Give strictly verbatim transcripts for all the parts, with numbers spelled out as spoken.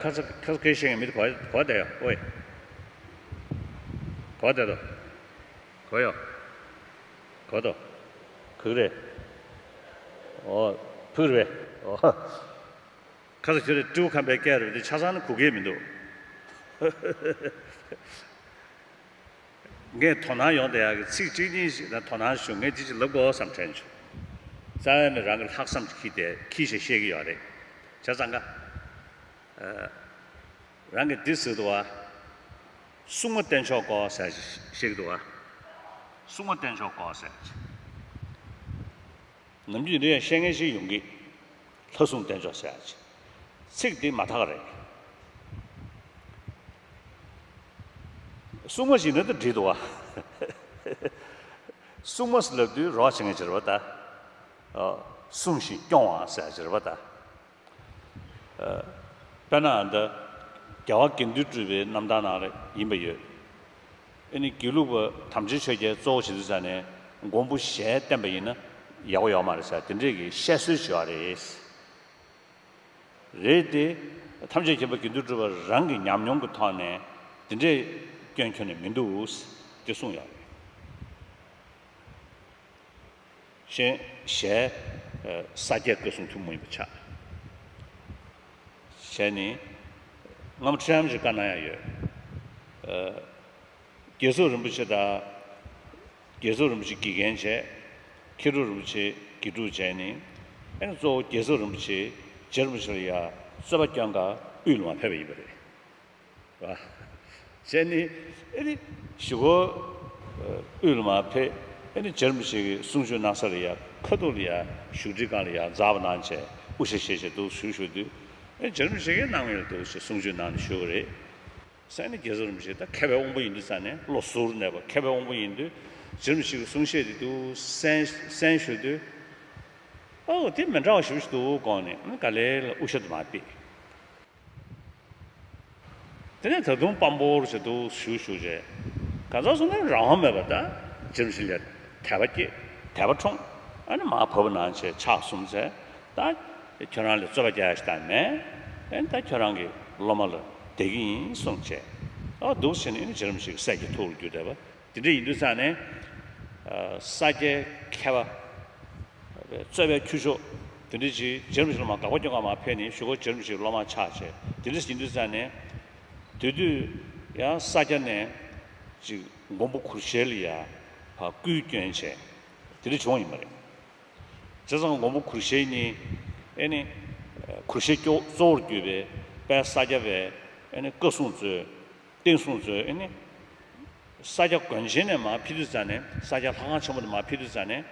ཁ་ས་ཁ་ས་སྐད་བཤད་མཁན་མི་དེ་ག་ག་བ་བསྡད་ཡོད། ཨོའི། ག་བ་བསྡད་དོ། ག་ཡོད། ག་དོ། ག་རེད། ཨོ། ཕུག་རེད་པས། ཨོ། ཁ་ས་ཁྱོད་རེད། སྤྲེའུ་ཁམས་པའི་སྐད་རེད་པས། དེ་ཆ་ཚང་ནི་གོ་གི་མི་འདུག་ངས་དོ་སྣང་ཡོང་བསྡད་ཡག་གི་ཚིག་གཅིག་གཉིས་ཤིག་དང་དོ་སྣང་ཞུ། ངས་འདི་ཅིག་ལབ་དགོས་བསམ་དྲན་བྱུང་། རྩ་བའི་མི་རང་གི་ལྷག་བསམ་གྱིས་ཁྱི་དེ་ཁྱི་ཞེས་བཤད་ཀྱི་ཡོད་རེད། བྱས་ཙང་ཀ་རང་གིས་འདི་ཟེར་འདུག་བ། སྲུང་མ་བསྟེན་ཆོག་གོ་ཟེར་བཤད་ཀྱི་འདུག་བ། སྲུང་མ་བསྟེན་ཆོག་གོ་ཟེར། ནམ་རྒྱུན་རེ་བཤད་མཁན་ཞིག་ཡོང་གི། ལྷ་སྲུང་བསྟེན་ཆོག་ཟེར་ཡ་ཅིག་ཚིག་འདི་མ་དག་རེད། སྲུང་མ་ཞིག་ན་ད་འགྲིག་འདུག་བ། སྲུང་མ་ཟེར་ལབ་དུས་རོགས་བྱེད་མཁན་ཅིག་རེད་པ་ད། ཨ། སྲུང་ཞིང་སྐྱོང་བ་ཟེར་ཡ་ཅིག་རེད་པ་ད། དཔེར་ན་ཨ་ད་རྒྱལ་བ་དགེ་འདུན་གྲུབ་པའི་རྣམ་ཐར་ནང་ལ་ཡིན་པ་ཡོད། ཨ་ནི་དགེ་ལུགས་པ་དམ་ཆོས་ཆོས་རྒྱལ་གཙོ་བོ་བྱེད་དུས་ཙ་ནས་མགོན་པོ་ཞལ་བསྟན་པ་ཡིན་ན་ཡག་པོ་ཡོད་མ་རེད་ཟེར་དེ་འདྲས་ཀྱི་བཤད་སྲོལ་བྱེད་པ་རེད། རེད་དེ། ཐམས་ཅད་མཁྱེན་པ་དགེ་འདུན་གྲུབ་པ་རང་གི་ཉམས་མྱོང་གི་ཐོག་ནས་དེ་འདྲས་སྐྱོན་ཁྱོན་ནས་མི་འདུག་དེ་གསུངས་ཡོད་རེད། གཞན་ཞལ། ས་སྐྱའི་བཀའ་སྲུང་ཐུན་མོང་ཡིན་པ་ཆགས། ཞལ་ནི། སྔ་མོ་ཁྲི་རལ་མ་ཞིག་བཀའ་གནང་ཡ་ཡོད། རྒྱལ་ཚབ་རིན་པོ་ཆེ་དང་། རྒྱལ་ཚབ་རིན་པོ་ཆེ་དགེ་རྒན་བྱས། མཁས་གྲུབ་རིན་པོ་ཆེ་དགེ་ཕྲུག་བྱས་ནས། ཨེ་ནི་གཙོ་བོ་རྒྱལ་ཚབ་རིན་པོ་ཆེ་རྗེ་རིན་པོ་ཆེ་ལ་ཡ་རྩོད་པ་སྐྱོན་ག་དབུས་ལ་མར་ཕེབས་པ་ཡིན་པ་རེད། བྱས་ནས་ཨེ་ནི་གཞུག་གུ་དབུས་ལ་མར་ཕེབས། ཨེ་ནི་རྗེ་རིན་པོ་ཆེ་གིས་གསུང་ཆོས་གནང་ས་ལ་ཡ་ཁ་ཐུག་ལ་ཡ་བཞུགས་ཁྲིའི་སྒང་ལ་ཡ་འཛེགས་པ་གནང་བྱས་དབུ་ཞྭ་བཞེས་བྱས་འདུག་བཞུགས་བཞུགས་དུས། ཨེ་རྗེ་རིན་པོ་ཆེ་གིས་གནང་མེད་ལ་འདུག་ཅེས་གསུང་ཆོས་གནང་ནས་བཞུགས་པ་རེད། ཟེར་ནས་རྒྱལ་ཚབ་རིན་པོ་ཆེ་ད་མཁས་པའི་དབང་པོ་ཡིན་དུས་ཙ་ནས་བློ་གཟུར་གནས་པ་མཁས་པའི་དབང་པོ་ཡིན་དུས་རྗེ་རིན་པོ་ཆེ་གི་གསུང་བཤད་དེ་འདུག་གསན་གསན་ཞུ་དུས། ཨོ་དེ་མི་འདྲ་བ་ཞེ་པོ་ཞིག་འདུག་དགོངས་ནས་ག་ལེ་ལ་དབུ་ཞྭ་དེ་མར་ཕུད། དེ་ནས་ད་དུང་དཔང་པོ་རུ་ཞིག་འདུག་ཞུ་ཞུ་བྱས། གང་ཟག་སོང་ན་རང་དབང་མེད་པ་ད་རྗེ་རིན་པོ་ཆེ་ལ་དད་པ་སྐྱེས་དད་པ་འཁྲུངས། ཨ་ནི་མར་བབས་གནང་བྱས་ཕྱག་གསུམ་མཛད། ད་ཁྱོད་རང་ལ་རྩོད་པ་རྒྱག་ཡ་ཞིག་ད་མེད། ཨ་ནི་ད་ཁྱོད་རང་གི་སློབ་མ་ལ་བསྡད་ཀྱི་ཡིན་གསུངས་བྱས། ཨ་འདུག་ཟེར་ནས་ཨ་ནི་རྗེ་རིན་པོ་ཆེ་གི་སྲས་ཀྱི་ཐུགས་ལ་གྱུར་བསྡད་པ། དེ་འདྲ་ཡིན་དུས་ཙང་ནས། ས་སྐྱའི་མཁས་པ། རྩོད་པའི་ཁྱུ་མཆོག་དེ་འདྲ་ཅིག་རྗེ་རིན་པོ་ཆེ་ལ་མར་དགག་པ་སྐྱོན་ག་མར་ཕེབས་ནས་གཞུག་གུ་རྗེ་རིན་པོ་ཆེའི་སློབ་མར་ཆགས་བྱས་དེ་འདྲ་ཡིན་དུས་ཙང་ནས། དེ་དུས་ཡང་ས་སྐྱ་ནས་ཅིག་མགོན་པོ་གུར་ཞལ་ལ་ཡ་ཕར་སྐུའི་སྐྱོན་བྱས་དེ་འདྲ་བྱུང་བ་ཡིན་པ་རེད། བྱས་ཙང་མགོན་པོ་གུར་ཞལ་ནི་ཨེ་ནི་གུར་ཞལ་གཙོ་བོར་གྱུར་པའི་དཔལ་ས་སྐྱ་པའི་ཨེ་ནི་བཀའ་སྲུང་གཙོས། བསྟན་སྲུང་གཙོས་ཨེ་ནི། ས་སྐྱ་དགོན་ཆེན་ནས་མར་ཕེབས་དུས་ཙ་ནས་ས་སྐྱ་ལྷ་ཁང་ཆེན་མོ་ནས་མར་ཕེབས་དུས་ཙ་ནས།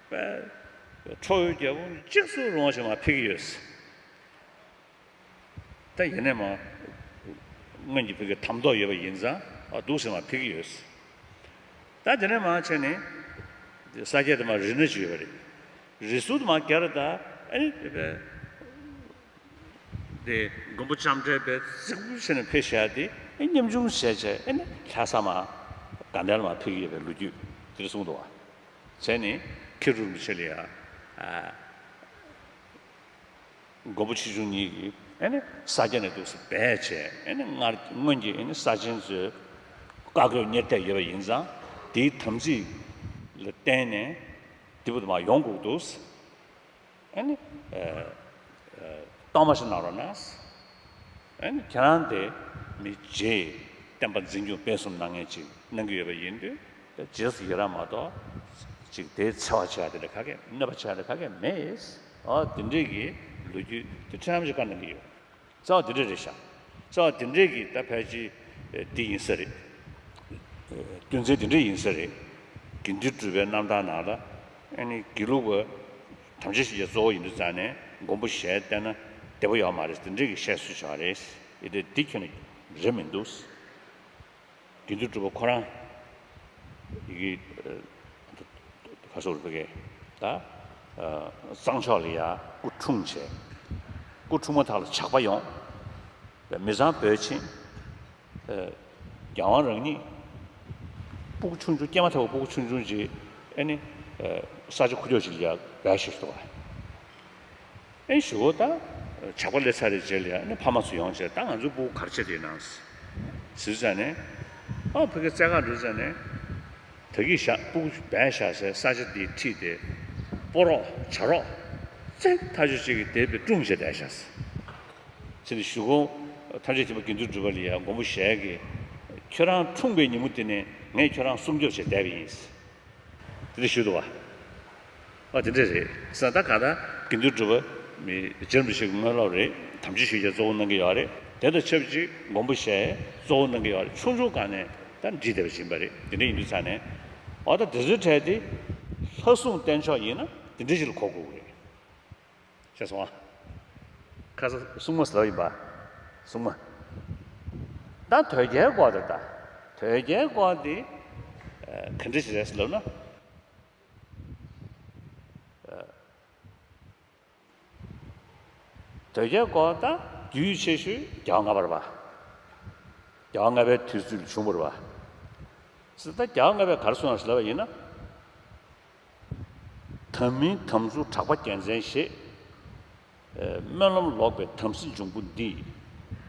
དཔལ་ཁྲོ་བོའི་རྒྱལ་པོ་གཅིག་སུ་རུང་བ་ཞིག་མར་ཕེབས་ཀྱི་ཡོད། ད་ཡིན་ནའི་མར། སྔོན་གྱི་བོད་ཀྱི་དམ་ཐོག་ཡོད་པ་ཡིན་ཙང་ཨ་འདུག་སེ་མར་ཕེབས་ཀྱི་ཡོད། ད་དེ་ནས་མར་བྱས་ནས། ས་སྐྱ་དེ་མར་རི་སྣ་ཅིག་ཡོད་པ་རེད། རི་ཟུར་དུ་མར་རྒྱ་ར་ད་ཨེ་ནི། དེ་མགོན་པོ་ལྕམ་དྲལ་དཔལ་རྩིག་པོ་བྱས་ནས་ཕེབས་བཞག་དེ་ཉམ་ཆུང་བྱས་བྱས་ཨེ་ནི་ལྷ་ས་མར་དགའ་ལྡན་ལ་མར་ཕེབས་ཀྱི་ཡོད་པའི་ལོ་རྒྱུས་དེ་འདྲ་གསུངས་འདུག་བ། བྱས་ནས་མཁས་གྲུབ་རིན་པོ་ཆེ་ལ་ཡ། མགོན་པོ་ཆེ་ཆུང་གཉིས་ཀྱིས་ཨེ་ནི་ས་སྐྱ་ནས་འདུག་སེ་སྦས་བྱས་ཨེ་ནི་སྔར་སྔོན་གྱི་ཨེ་ནི་ས་ཆེན་ཚོའི་བཀའ་བཀོད་གཉེར་གཏད་ཡོད་པ་ཡིན་ཙང་དེའི་དམ་ཚིག་ལ་བརྟེན་ནས་དེ་བུ་དུ་མ་ཡོང་དགོས་འདུག་ཨ་ནི། ཨ། ཨ། གཏོར་མ་ཞིག་གནང་རོགས་གནང་། ཨ་ནི་ཁྱེད་རང་དེ་མི་རྗེ་བསྟན་པ་འཛིན་སྐྱོང་སྤེལ་གསུམ་གནང་མཁན་ཅིག་གནང་གི་ཡོད་པ་ཡིན་དུས་རྗེས་སུ་ཡི་རང་མ་གཏོགས་ཅིག་དེའི་འཚེ་བ་བྱེད་ཡ་དེ་འདྲ་ག་གེ་གནོད་པ་བྱེད་ཡ་དེ་ག་གེ་མེད། ཨོ་དེ་འདྲས་ཀྱི་ལོ་རྒྱུས་དེ་ཁྲམ་ཞིག་བཀའ་གནང་གི་ཡོད། རྩ་བ་དེ་འདྲས་རེད་ཤག་རྩ་བ་དེ་འདྲས་ཀྱི་ད་ཕལ་ཆེར་འདི་ཡིན་ས་རེད། རྒྱུ་མཚན་དེ་འདྲས་ཡིན་ས་རེད། དགེ་འདུན་གྲུབ་པའི་རྣམ་ཐར་ནང་ལ་ཨ་ནི་དགེ་ལུགས་པ་དམ་ཆོས་ཤེས་བྱ་གཙོ་བོ་ཡིན་དུས་ཙང་ནས་མགོན་པོ་ཞལ་བསྟན་ན་བདེ་པོ་ཡོད་མ་རེད་དེ་འདྲས་ཀྱི་བཤད་སྲོལ་ཞིག་རེད། ཡིན་དུས་འདི་ཁྱོན་ནས་རེད་མི་འདུག་དགེ་འདུན་གྲུབ་པ་ཁོ་རང་ཡི་གེ་ཁ་སོར་བུ་གེ་ད་གཙང་ཕྱོགས་ལ་ཡ་སྐུ་འཁྲུངས་བྱས། སྐུ་འཁྲུངས་མ་ཐག་ལ་ཇག་པ་ཡོང་། མི་ཚང་བོས་ཕྱིན། རྒྱལ་དབང་རང་ཉིད་སྤུ་གུ་ཆུང་ཆུང་སྐྱེས་མ་ཐག་པའི་སྤུ་གུ་ཆུང་ཆུང་ཅིག་ཨེ་ནི་ས་ཆ་ཁུག་ཀྱོག་ཅིག་ལ་ཡ་བོས་ཤིག་འདུག་ཨེ་ཞུ་གོ་ད། ཇག་པ་སླེབས་ཚར་བའི་རྗེས་ལ་ཡང་ནི་ཕ་མ་ཚོ་ཡོང་བྱས། ད་ང་ཚོའི་སྤུ་གུ་ག་རེ་བྱས་བསྡད་ན་ཟེར་ཙང་ནས། ཨ་ཕ་གི་རྩེད་གར་འགྲོ་ཙང་ནས། ད་གིན་བཞག་སྤུ་གུ་སྦས་བཞག་སའི་ས་ཆ་འདི་ཁྲིད་དེ། སྤོ་རོགས་བྱ་རོགས་བཙན་ཐག་ཆོད་ཅིག་གིས་དེ་བས་བཀྲུམ་བྱས་བསྡད་བཞག་ཟེར། ཕྱིན་ཆད་གཞུག་གུ་ཐམས་ཅད་མཁྱེན་པ་དགེ་འདུན་གྲུབ་པ་ལ་ཡང་མགོན་པོ་ཞལ་གྱིས། ཁྱོད་རང་འཁྲུངས་པའི་ཉིན་མོ་དེ་ནས་ངས་ཁྱོད་རང་སྲུང་སྐྱོབ་བྱས་བསྡད་པ་ཡིན་ཟེར། དེ་འདྲ་ཞུས་འདུག་བ། ཨ་དེ་འདྲ་རེད་ཟེར། ད་ག་ད་དགེ་འདུན་གྲུབ་པ་མི་རྗེ་རིན་པོ་ཆེ་གི་དངོས་སློབ་རེད། དམ་ཆོས་ཞུ་རྒྱུ་གཙོ་བོ་གནང་གི་ཡོད་རེད། དེ་དང་ཆབས་ཅིག་མགོན་པོ་ཞལ་གཙོ་བོ་གནང་གི་ཡོད་རེད། ཆུང་ཆུང་སྒང་ནས་ད་འདྲིས་བསྡད་པ་ཡིན་པ་རེད། དེ་འདྲ་ཡིན་དུས་ཙང་ནས། ཨོ་ད་དེ་ཚོའི་གྲས་དེ་ལྷ་སྲུང་བསྟེན་ཕྱོགས་ཡིན་ན་དེ་འདྲ་ཞིག་ལ་གོ་དགོས་ཀྱི་རེད། ཤེས་སོང་ཨ། ཁ་ས་སྲུང་མ་ཟེར་བ་ཡིན་པ། སྲུང་མ། ད་དོལ་རྒྱལ་སྐོར་དེ། ད་དོལ་རྒྱལ་སྐོར་དེ་ཨ་ག་འདྲ་ཞིག་རེད་ཟེར་ལབ་ན། ཨ་དོལ་རྒྱལ་སྐོར་ད་རྒྱུས་ཆེ་ཤོས་རྒྱལ་བ་ལྔ་པ་རེད་པ། རྒྱལ་བ་ལྔ་པའི་དུས་ཚོད་ལ་བྱུང་བ་རེད་པ། ཟེར། ད་རྒྱལ་བ་ལྔ་པས་ག་རེ་གསུངས་ཡོད་ཟེར་ལབ་པ་ཡིན་ན། དམ་མིན་དམ་ཚུལ་གྲགས་པ་རྒྱལ་མཚན་ཞེས། སྨོན་ལམ་ལོག་པའི་དམ་སྲི་འབྱུང་པོ་འདི།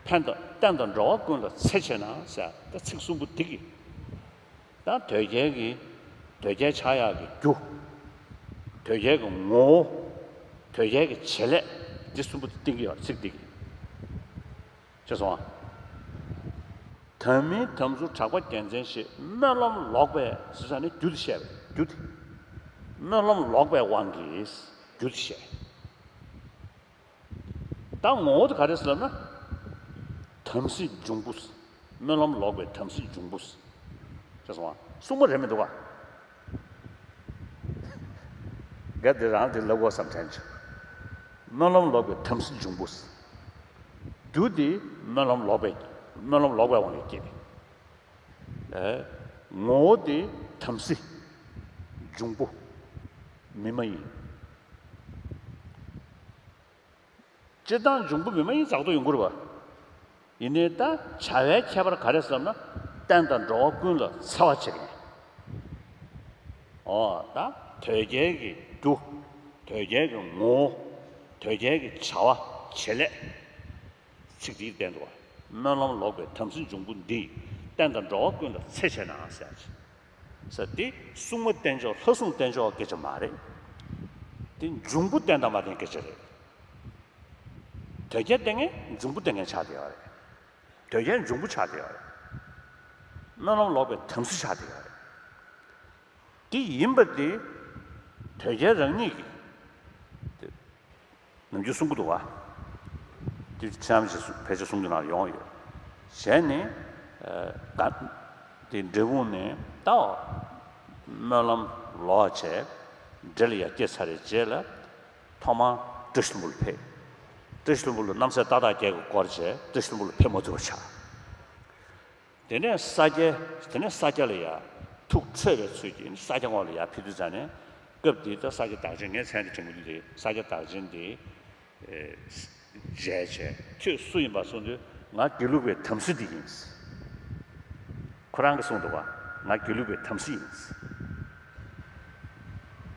ཕན་དང་བསྟན་དང་འགྲོ་བ་ཀུན་ལ་འཚེ་ཆེ་ན་ཟེར། ད་ཚིག་གསུམ་པོ་འདི་གིས་ད་དོལ་རྒྱལ་གྱི་དོལ་རྒྱལ་ཆགས་ཡག་གི་རྒྱུ། དོལ་རྒྱལ་གྱི་ངོ་བོ། དོལ་རྒྱལ་གྱི་བྱེད་ལས། འདི་གསུམ་པོ་འདི་བསྟན་གྱི་ཡོད། ཚིག་འདི་གིས། ཤེས་སོང་ཨ། དམ་མིན་དམ་ཚུལ་གྲགས་པ་རྒྱལ་མཚན་ཞེས། སྨོན་ལམ་ལོག་པའི་ཟེར་ས་ནི་རྒྱུ་དེ་བཤད་པ་རེད། རྒྱུ་དེ། སྨོན་ལམ་ལོག་པའི་དབང་གིས་རྒྱུ་དེ་བཤད། ད་ངོ་བོ་དེ་ག་རེ་ཟེར་ལབ་ན། དམ་སྲི་འབྱུང་པོ། སྨོན་ལམ་ལོག་པའི་དམ་སྲི་འབྱུང་པོ། ཤེས་སོང་ཨ། སྲུང་མ་རེད་མི་འདུག་ག། ག་དེ་རང་དེ་ལབ་དགོས་བསམ་དྲན་བྱུང་། སྨོན་ལམ་ལོག་པའི་དམ་སྲི་འབྱུང་པོ། རྒྱུ་དེ་སྨོན་ལམ་ལོག་པའི། སྨོན་ལམ་ལོག་པའི་དབང་གིས་སྐྱེས། ཨེ། ངོ་བོ་དེ་དམ་སྲི་འབྱུང་པོ་མི་མ་ཡིན། སྤྱིར་བཏང་འབྱུང་པོ་མི་མ་ཡིན་རྫག་ཏུ་ཡོང་གི་རེད་པ། ཡིན་ནའི་ད་བྱ་བའི་ཁྱད་པར་ག་རེ་ཟེར་ན། བསྟན་དང་འགྲོ་བ་ཀུན་ལ་འཚེ་བ་བྱེད་མཁན། ཨོ་ད་དོལ་རྒྱལ་གྱི་རྒྱུ། དོལ་རྒྱལ་གྱི་ངོ་བོ། དོལ་རྒྱལ་གྱི་བྱ་བ་བྱེད་ལས། ཚིག་འདིས་བསྟན་འདུག་པ། སྨོན་ལམ་ལོག་པའི་དམ་སྲི་འབྱུང་པོ་འདི། བསྟན་དང་འགྲོ་བ་ཀུན་ལ་འཚེ་ཆེ་ན་ཟེར་ཡ་ཅིག་ཟེར་ཏེ། སྲུང་མ་བསྟེན་ཕྱོགས་ལྷ་སྲུང་བསྟེན་ཕྱོགས་སྐད་ཆ་མ་རེད། དེ་འབྱུང་པོ་བསྟེན་དང་མ་བསྟེན་སྐད་ཆ་རེད། དོལ་རྒྱལ་བསྟེན་མཁན་འབྱུང་པོ་བསྟེན་མཁན་ཆགས་བསྡད་ཡོད་རེད། དོལ་རྒྱལ་འབྱུང་པོ་ཆགས་བསྡད་ཡོད་རེད། སྨོན་ལམ་ལོག་པའི་དམ་སྲི་ཆགས་བསྡད་ཡོད་རེད། དེ་ཡིན་པ་དེ་དོལ་རྒྱལ་རང་ཉིད་ཀྱིས་དེ་ནམ་རྒྱུན་གསུང་གི་འདུག་པ། དེ་ཁྱེད་རང་ཚོས་ཕལ་ཆེར་གསུང་རྒྱུ་ནང་ཡོང་ཡོད། བྱས་ནས་ཨ་ག་དེ་འབྲས་སྤུངས་ནས་ད་སྨོན་ལམ་ལོག་བྱས། འབྲས་ལ་ཡར་སྐྱེས་ཚར་བའི་རྗེས་ལ་ཐོག་མར་བཀྲ་ཤིས་ལྷུན་པོ་ལ་ཕེབས། བཀྲ་ཤིས་ལྷུན་པོ་ལ་རྣམ་སྲས་ཏག་ཏག་བརྒྱད་ཀྱིས་བསྐོར་བྱས། བཀྲ་ཤིས་ལྷུན་པོ་ལ་ཕེབས་མ་ཐུབ་པ་ཆགས། དེ་ནས་ས་སྐྱ། དེ་ནས་ས་སྐྱ་ལ་ཡར་ཐུགས་ཁྲོས་པའི་ཚུལ་གྱིས་ས་སྐྱ་ངོས་ལ་ཡར་ཕེབས་དུས་ཙ་ནས། སྐབས་དེའི་ད་ས་སྐྱ་བདག་ཆེན། ངས་མཚན་དེ་དྲན་གྱི་འདུག་སྟེ། ས་སྐྱ་བདག་ཆེན་དེ་ཨེ་མཇལ་བྱས། ཁྱོད་སུ་ཡིན་པ་གསུངས་དུས། ང་དགེ་ལུགས་པའི་དམ་སྲི་འདི་ཡིན། ཁོ་རང་གིས་གསུངས་འདུག་པ། ང་དགེ་ལུགས་པའི་དམ་སྲི་ཡིན།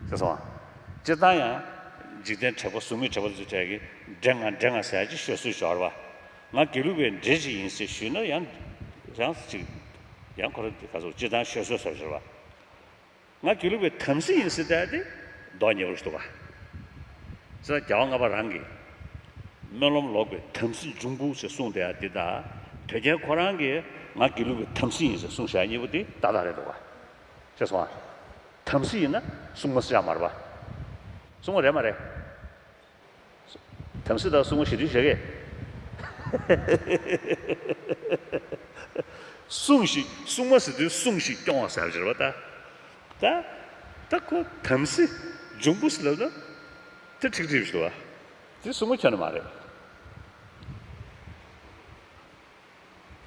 ཤེས་སོང་ཨ། སྤྱིར་བཏང་ཡང་འཇིག་རྟེན་དྲེགས་པ། གཟུགས་མེད་དྲེགས་པ་དེ་ཚོའི་གྲས་ཀྱིས་འདྲེ་ང་འདྲེ་ང་ཟེར་ཡ་ཅིག་ཤོད་སྲོལ་ཞིག་ཡོད་རེད་པ། ང་དགེ་ལུགས་པའི་འདྲེ་ཅིག་ཡིན་ཟེར་ཞུས་ན་ཡང་ཡང་ཅིག་ཡང་ཁོ་རང་ག་ཚོད་སྤྱིར་བཏང་ཤོད་སྲོལ་ཟེར་བ་ཞིག་རེད་པ། ང་དགེ་ལུགས་པའི་དམ་སྲི་ཡིན་ཟེར་བསྡད་དེ་མདོག་ཉེས་པོ་ཞིག་འདུག་ག། ཟེར་ན་རྒྱལ་བ་ལྔ་པ་རང་གིས་སྨོན་ལམ་ལོག་པའི་དམ་སྲི་འབྱུང་པོ་ཞེས་གསུངས་བསྡད་ཡ་འདི་དང་། དོལ་རྒྱལ་ཁོ་རང་གིས་ང་དགེ་ལུགས་པའི་དམ་སྲི་ཡིན་ཟེར་གསུངས་བཞག་གཉིས་པོ་དེ་ཏག་ཏག་རེད་འདུག་ག། ཤེས་སོང་ཨ། དམ་སྲི་ཡིན་ན་སྲུང་མ་ཟེར་ཡག་མ་རེད་པ། སྲུང་མ་རེད་མ་རེད། དམ་སྲི་དང་སྲུང་མ་ཞེ་དྲག་བྱེད་ཀྱི། སྲུང་ཞིག་སྲུང་མ་ཟེར་དུས་སྲུང་ཞིག་སྐྱོང་བ་ཟེར་བ་ཅིག་རེད་པ། ད་ད་ད་ཁོ་དམ་སྲི་འབྱུང་པོ་ཟེར་ལབ་ན་དེ་ཁྲིག་ཁྲིག་ཞིག་འདུག་པ། དེ་སྲུང་མ་ཁྱོན་ནས་མ་རེད།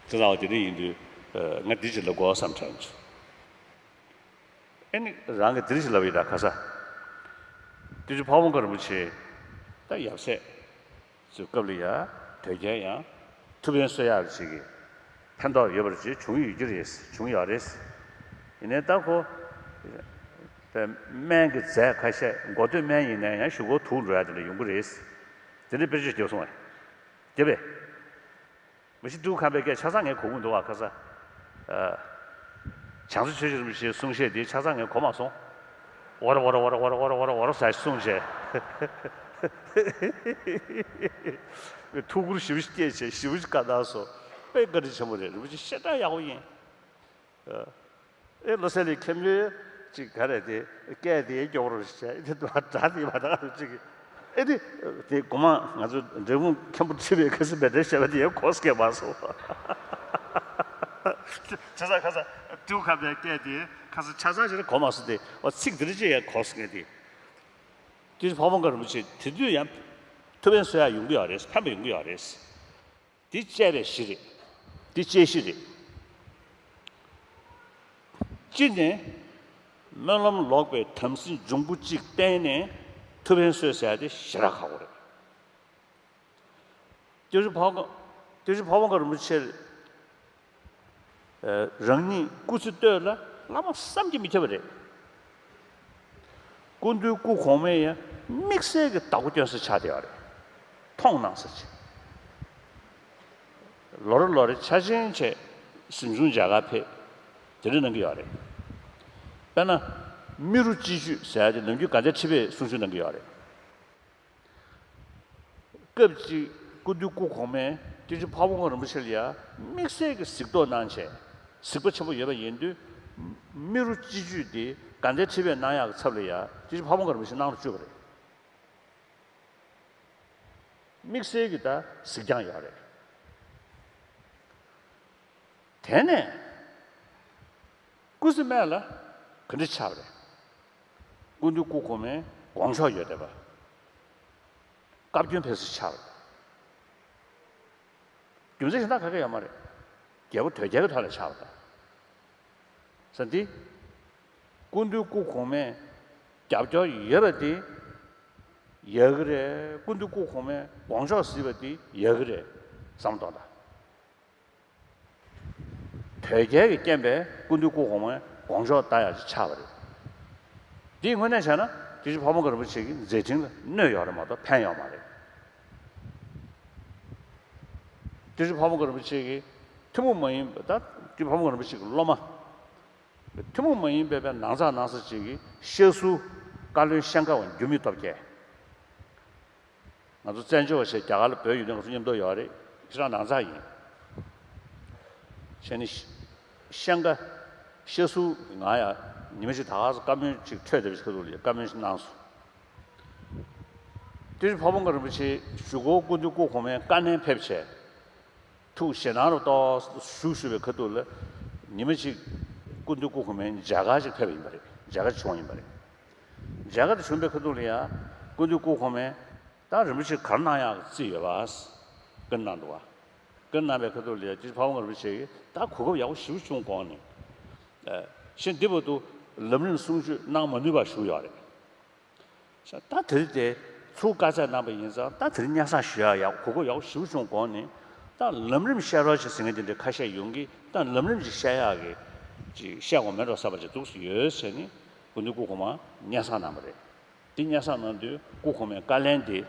དེ་ལྟ་བུ་དེ་འདྲ་ཡིན་དུས་ང་འདི་ཅིག་ལབ་དགོས་བསམ་དྲན་བྱུང་། ཨེ་ནི་རང་གིས་འདིར་ཞིག་ལབ་ཡོད་ད་ཁ་ས། དུས་ཀྱི་འཕགས་པ་མགོན་པོ་རིན་པོ་ཆེ་ད་ཡབ་སྲས་ཚོའི་སྐབས་ལ་ཡ་དོལ་རྒྱལ་ཡང་ཐུབ་བསྟན་གསོལ་ཡག་ཅིག་གི་ཕན་ཐོགས་ཡོད་པར་ཅིག་བྱུང་ཡོད་ཀྱི་རེད། བྱུང་ཡོད་རེད། ཡིན་ནའི་ད་ཁོ་པའི་སྨན་གྱི་རྫས་ཁ་ཤས། འགོ་སྟོད་སྨན་ཡིན་ནའི་ཡང་གཞུག་གུ་དུག་འགྲོ་ཡ་དེ་འདྲ་ཡོང་གི་རེད། དེ་འདྲའི་དཔེར་བརྗོད་རྒྱབ་སོང་བས། དེ་བས། མི་ཤི་ཏུ་ཁམས་པའི་སྐད་ཆ་ཚང་ངས་གོ་གི་འདུག་བ། ཁ་ས། ཨ། བྱང་ཆུབ་ཆོས་ཀྱི་རིན་པོ་ཆེའི་གསུང་བཤད་དེ་ཆ་ཚང་ངས་གོ་མ་སོང་། ཝར་ཝར་ཝར་ཝར་ཝར་ཝར་ཟེར་གསུངས་བྱས། ཐུགས་ཁུར་ཞེ་པོ་ཅིག་བསྐྱེད་བྱས་ཞེ་པོ་ཅིག་བཀའ་གནང་སོང་། དཔེ་བཀའ་དྲིན་ཆེན་པོ་རེད། རིན་པོ་ཆེ་ཤེས་སྟངས་ཡག་པོ་ཡིན། ཨ། ཨེ་བློ་གསལ་གླིང་མཁན་པོས་ཅིག་ག་རེ་དེ་སྐད་དེ་སྐྱོ་པོ་རུ་བྱས། ཨེ་དེ་དུ་སྒྲ་དེ་མ་དག་རུ་ཅིག་ཨེ་དེ་དེ་གོང་མ་ང་ཚོ་འབྲས་སྤུངས་མཁན་པོ་ཁྲི་པའི་ཁ་སི་མེ་དྲན་བཤད་པ་དེ་ཡང་གོ་སྐད་མ་སོང་། ཆ་ཚང་ཁ་ས་ཏུ་ཁ་པའི་སྐད་དེ་ཁ་ས་ཆ་ཚང་ཞིག་ལ་གོ་མ་སོང་། དེ་འོ་ཚིག་དེ་རིགས་ཅིག་ཡང་གོ་སྐད་དེ། དེ་ཕ་བོང་ཁ་རིན་པོ་ཆེ་དེ་དུས་ཡང་ཐུབ་པའི་སྲོལ་ཡང་ཡོང་གི་ཡོད་རེད། ཕན་པ་ཡོང་གི་ཡོད་རེད། འདི་དཔྱད་པའི་གཞི་རེད། འདི་དཔྱད་གཞི་རེད། གཅིག་ནས་སྨོན་ལམ་ལོག་པའི་དམ་སྲི་འབྱུང་པོ་གཅིག་བསྟེན་ནས་ཐུབ་པའི་སྲོལ་ཟེར་ཡ་དེ་ཞེ་དྲག་ཁག་པོ་རེད། སྐྱབས་རྗེ་ཕ་བོང་ཁ་སྐྱབས་རྗེ་ཕ་བོང་ཁ་རིན་པོ་ཆེ་རང་ཉིད་སྐུ་ཚེ་སྟོད་ལ་བླ་མ་བསམ་གྱིས་མི་ཁྱབ་པ་རེད། སྐུ་མདུན་སྐུ་གོང་མའི་ཡང་དམིགས་བསལ་གྱི་བདག་པོ་སྐྱོན་ས་ཆགས་བསྡད་ཡོད་རེད། མཐོང་གནང་ས་ཆེ། ལོ་རེ་ལོ་རེ་ཆ་ཆེན་བྱས་གཟིམ་ཆུང་མཇལ་ཁ་ཕེབས། དེ་འདྲ་གནང་གི་ཡོད་རེད། དཔེར་ན། རྨེ་རུ་སྤྱི་བཅུས་ཟེར་ཡ་དེ་ནམ་རྒྱུན་དགའ་ལྡན་ཁྲི་པས་གསུང་ཆོས་གནང་གི་ཡོད་རེད། སྐབས་གཅིག་སྐུ་མདུན་སྐུ་གོང་མས་སྐྱབས་རྗེ་ཕ་བོང་ཁ་རིན་པོ་ཆེ་ལ་ཡ་དམིགས་བསལ་གྱི་གཟིགས་རྟོག་གནང་བྱས། གཟིགས་པ་ཆེན་པོ་ཡོད་པ་ཡིན་དུས། རྨེ་རུ་སྤྱི་བཅུས་དེ་དགའ་ལྡན་ཁྲི་པས་གནང་ཡག་གི་ཚབ་ལ་ཡ་སྐྱབས་རྗེ་ཕ་བོང་ཁ་རིན་པོ་ཆེ་གནང་རུ་བཅུག་པ་རེད། དམིགས་བསལ་གྱི་ད་གཟིགས་རྒྱང་ཡོད་རེད། དེ་ནས་སྐུ་ཚེ་སྨད་ལ་ག་འདྲ་ཆགས་པ་རེད། སྐུ་མདུན་སྐུ་གོང་མའི་དགོངས་ཕྱོགས་ཡོད་བསྡད་པ། བཀའ་བཀྱོན་ཕེབས་ས་ཆགས་པ་རེད། རྒྱུ་མཚན་གཞན་དག་ག་གེ་ཡོད་མ་རེད། རྒྱལ་པོ་དོལ་རྒྱལ་གྱི་ཐོག་ལ་ཆགས་པ་དང་། ས་འདི། སྐུ་མདུན་སྐུ་གོང་མས་རྒྱབ་སྐྱོར་ཡོད་པ་དེ་ཡག་གི་རེད། སྐུ་མདུན་སྐུ་གོང་མས་དགོངས་ཕྱོགས་གཟིགས་པ་དེ་ཡག་གི་རེད་བསམ་བློ་གཏོང་དང་། དོལ་རྒྱལ་གྱི་རྐྱེན་པས་སྐུ་མདུན་སྐུ་གོང་མའི་དགོངས་ཕྱོགས་ལྟ་ཡག་ཅིག་ཆགས་པ་རེད། འདིའི་དངོས་གནས་བྱས་ན་སྐྱབས་རྗེ་ཕ་བོང་ཁ་རིན་པོ་ཆེ་གི་མཛད་འཕྲིན་ལ་གནོད་ཡོད་རེད་མ་གཏོགས་ཕན་ཡོད་མ་རེད། སྐྱབས་རྗེ་ཕ་བོང་ཁ་རིན་པོ་ཆེ་གི་ཐུན་མོང་མ་ཡིན་པ། ད་སྐྱབས་རྗེ་ཕ་བོང་ཁ་རིན་པོ་ཆེ་གི་སློབ་མ། ཐུན་མོང་མ་ཡིན་པའི་པའི་ནང་ཚགས་ནང་ཚགས་ཅིག་གི་ཤ་ཟུར་བཀའ་བློན་ཤང་ཀ་བ་འགྱུར་མེད་སྟོབས་རྒྱས། ང་ཚོ་བཙན་བྱོལ་བ་ཞེས་རྒྱ་གར་ལ་བོད་ཡོད་དུས་ང་ཚོ་མཉམ་དུ་ཡོད་རེད། ཁྱེད་རང་ནང་ཚགས་ཡིན། བྱས་ནས་ཤང་ཀ་ཤ་ཟུར་ང་ཡང་ཉི་མ་ཞིག་ད་ག་སེ་བཀའ་མོལ་ཅིག་འཕྲོད་བསྡད་པའི་ཁ་ཐུག་ལ་བཀའ་མོལ་ཞིག་གནང་སོང་། སྐྱབས་རྗེ་ཕ་བོང་ཁ་རིན་པོ་ཆེ་གཞུག་གུ་སྐུ་མདུན་སྐུ་གོང་མའི་བཀའ་ནན་ཕེབས་བྱས། ཐུགས་ཞེད་སྣང་རུ་ཏོག་ཙམ་ཞུགས་ཞུགས་པའི་ཁ་ཐུག་ལ། ཉི་མ་གཅིག་སྐུ་མདུན་སྐུ་གོང་མའི་མཇལ་ཁ་ཅིག་ཕེབས་པ་ཡིན་པ་རེད། མཇལ་ཁ་བྱུང་བ་ཡིན་པ་རེད། མཇལ་ཁ་དེ་བྱུང་བའི་ཁ་ཐུག་ལ་ཡ། སྐུ་མདུན་སྐུ་གོང་མས་ད་རིན་པོ་ཆེ་ག་རེ་གནང་ཡག་རྩིས་ཡོད་པ། བཀའ་གནང་འདུག་བ། བཀའ་གནང་བའི་ཁ་ཐུག་ལ་ཡ་སྐྱབས་རྗེ་ཕ་བོང་ཁ་རིན་པོ་ཆེ་གིས་ད་གོ་སྐབས་ཡག་པོ་ཞེ་པོ་བྱུང་དགོངས་ནས། ཨ། ཤིང་འདི་བར་དུ་ལམ་རིམ་གསུང་ཆོས་གནང་མ་ནུས་པ་བཞུགས་ཡོད་རེད། ད་དེ་རིང་དེ་ཚུར་བཀའ་སྩལ་གནང་པ་ཡིན་ཙང་ད་དེ་རིང་སྙན་སེང་ཞུ་ཡག་ཡག་གོ་སྐབས་ཡག་པོ་ཞེ་པོ་བྱུང་དགོངས་ནས། ད་ལམ་རིམ་བཤད་རོགས་བྱེད་ཟེར་མཁན་དེ་འདྲ་ཁ་ཤས་ཡོང་གི། ད་ལམ་རིམ་ཅིག་བཤད་ཡག་གི་ཅིག་བཤད་དགོས་མེད་འགྲོ་བསམ་པ་ཅིག་འདུག་སེ་ཡོད་ཟེར་ནས་སྐུ་མདུན་སྐུ་གོང་མ་སྙན་སེང་གནང་བ་རེད། དེ་སྙན་སེང་གནང་དུས་སྐུ་གོང་མའི་བཀའ་ལན་དེ།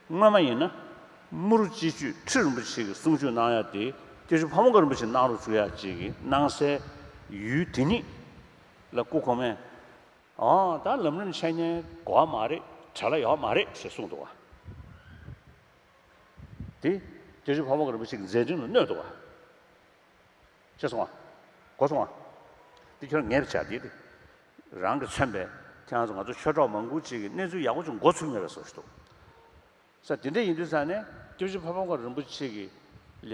སྔོན་མ་ཡིན་ན་རྨེ་རུ་སྤྱི་བཅུས་ཁྲི་རིན་པོ་ཆེ་གི་གསུང་ཆོས་གནང་ཡག་དེ་སྐྱབས་རྗེ་ཕ་བོང་ཁ་རིན་པོ་ཆེ་གནང་རོགས་བྱུང་ཡག་ཅིག་གི་གནང་སའི་ཡུལ་དེ་ཉིད་ལ་སྐུ་གོང་མས། ཨང་། ད་ལམ་རིམ་འཆད་ཉན་དགོས་པ་མ་རེད། བྲེལ་བ་ཡོད་མ་རེད་ཞེས་གསུངས་འདུག་བ། དེ་སྐྱབས་རྗེ་ཕ་བོང་ཁ་རིན་པོ་ཆེ་གི་མཛད་འཕྲིན་ལ་གནོད་འདུག་བ། ཤེས་སོང་ང་། གོ་སོང་ང་། འདི་ཁྱོད་ངེས་པར་བྱ། འདི་དེ་རང་གིས་མཚོན་པའི་ཁྱེད་རང་ཚོ་ང་ཚོ་ཆོས་གྲོགས་མང་པོ་ཅིག་གིས་གནས་ཚུལ་ཡག་པོ་ཅིག་མགོ་ཚོས་མེད་པའི་བཟོ་ཞིག་འདུག་ས། དེ་འདྲ་ཡིན་དུས་ཙང་ནས་སྐྱབས་རྗེ་ཕ་བོང་ཁ་རིན་པོ་ཆེ་གིས་ལ་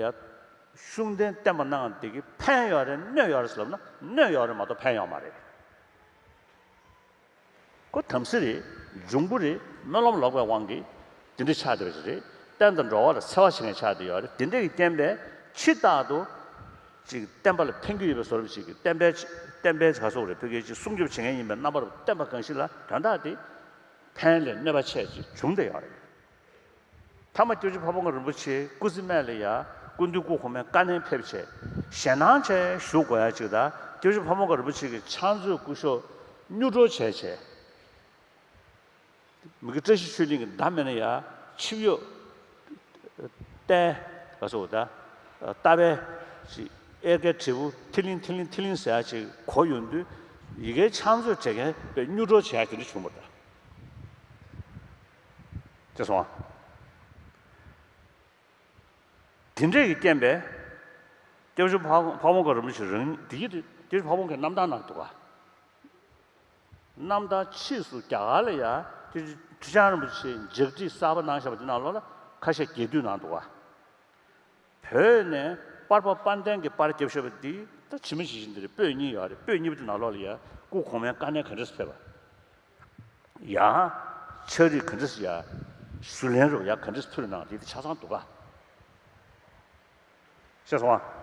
ཤུགས་ལྡན་བསྟན་པ་གནང་དེ་གིས་ཕན་ཡོད་རེད་གནོད་ཡོད་རེད་ཟེར་ལབ་ན་གནོད་ཡོད་རེད་མ་གཏོགས་ཕན་ཡོད་མ་རེད། ཁོ་དམ་སྲི་རེད། འབྱུང་པོ་རེད། སྨོན་ལམ་ལོག་པའི་དབང་གིས་དེ་འདྲ་ཆགས་བསྡད་པ་ཞིག་རེད། བསྟན་དང་འགྲོ་བ་ལ་འཚེ་བ་བྱེད་མཁན་ཆགས་བསྡད་ཡོད་རེད། དེ་འདྲ་གི་རྐྱེན་པས་ཕྱི་ལྟར་དུ་ཅིག་བསྟན་པ་ལ་ཕན་གྱི་ཡོད་པའི་བཟོ་འདྲ་ཞིག་གི་བསྟན་པའི་བསྟན་པའི་ག་སོགས་རེད། ཕ་གིའི་ཅིག་སྲུང་སྐྱོབ་བྱེད་མཁན་ཡིན་པའི་རྣམ་པར་བསྟན་པ་གང་ཞིག་ལ་དོན་དག་དེ་ཕན་ལས་གནོད་པ་ཆེ་ཅིག་བྱུང་བསྡད་ཡོད་རེད། མཐའ་མ་སྐྱབས་རྗེ་ཕ་བོང་ཁ་རིན་པོ་ཆེ་སྐུ་ཚེ་སྨད་ལ་ཡ་སྐུ་མདུན་སྐུ་གོང་མའི་བཀའ་ནན་ཕེབས་བྱས། ཞེད་སྣང་བྱས་བཞུགས་དགོས་ཡ་ཅིག་དང་། སྐྱབས་རྗེ་ཕ་བོང་ཁ་རིན་པོ་ཆེ་གི་ཕྱག་མཛོད་སྐུ་ཞབས་གཉུག་འགྲོ་བྱས་བྱས། མི་དགེ་བཀྲ་ཤིས་ཆོས་གླིང་གི་མདའ་མེད་ན་ཡ་ཆིབས་གཡོག་ ཏའི་ལ་སོགས་ད་ལྟ་བའི་ཅིག་གཡེར་ཁའི་དྲིལ་བུ་ཐིལ་ལིང་ཐིལ་ལིང་ཐིལ་ལིང་ཟེར་ཡ་ཅིག་གོ་ཡོང་དུས། ཡི་གེའི་ཕྱག་མཛོད་བྱེད་མཁན་པའི་མྱུར་སྒྲོལ་བྱེད་ཡ་དེ་འདྲ་བྱུང་བ་འདྲ། ཅེས་སོང་། དེ་འདྲས་ཀྱི་རྐྱེན་པས། སྐྱབས་རྗེ་ཕ་ཕ་བོང་ཁ་རིན་པོ་ཆེ་རང་ཉིད་དེ་ཡིད་དུ་སྐྱབས་རྗེ་ཕ་བོང་ཁའི་རྣམ་ཐར་ནང་འདུག་ག་རྣམ་ཐར་ཕྱིས་སུ་རྒྱ་གར་ལ་ཡ་སྐྱབས་རྗེ་ཁྲི་བྱང་རིན་པོ་ཆེས་ལྗགས་ཁྲིད་གསར་པ་གནང་བཞག་པ་དེ་ནང་ལོགས་ལ་ཁ་ཤས་རྒྱས་བསྡུས་གནང་འདུག་ག་བོད་ནས་པར་པ་དཔལ་ལྡན་གྱིས་པར་བརྒྱབ་བཞག་པ་འདི་ད་ཇི་མ་ཇི་བཞིན་འདི་རེད། པོད་གཉིས་ཡོད་རེད། པོད་གཉིས་པ་དེ་ནང་ལོགས་ལ་ཡ་སྐུ་གོང་མའི་བཀའ་ནན་ག་འདྲས་སེ་ཕེབས་པ། ཡང་ཕྱག་བྲིས་ག་འདྲས་ཡ། ཞུ་ལན་རུ་ཡ་ག་འདྲས་ཕུལ་ནང་དེ་དེ་ཆ་ཚང་འདུག་ག་ཤེས་སོང་ཨ།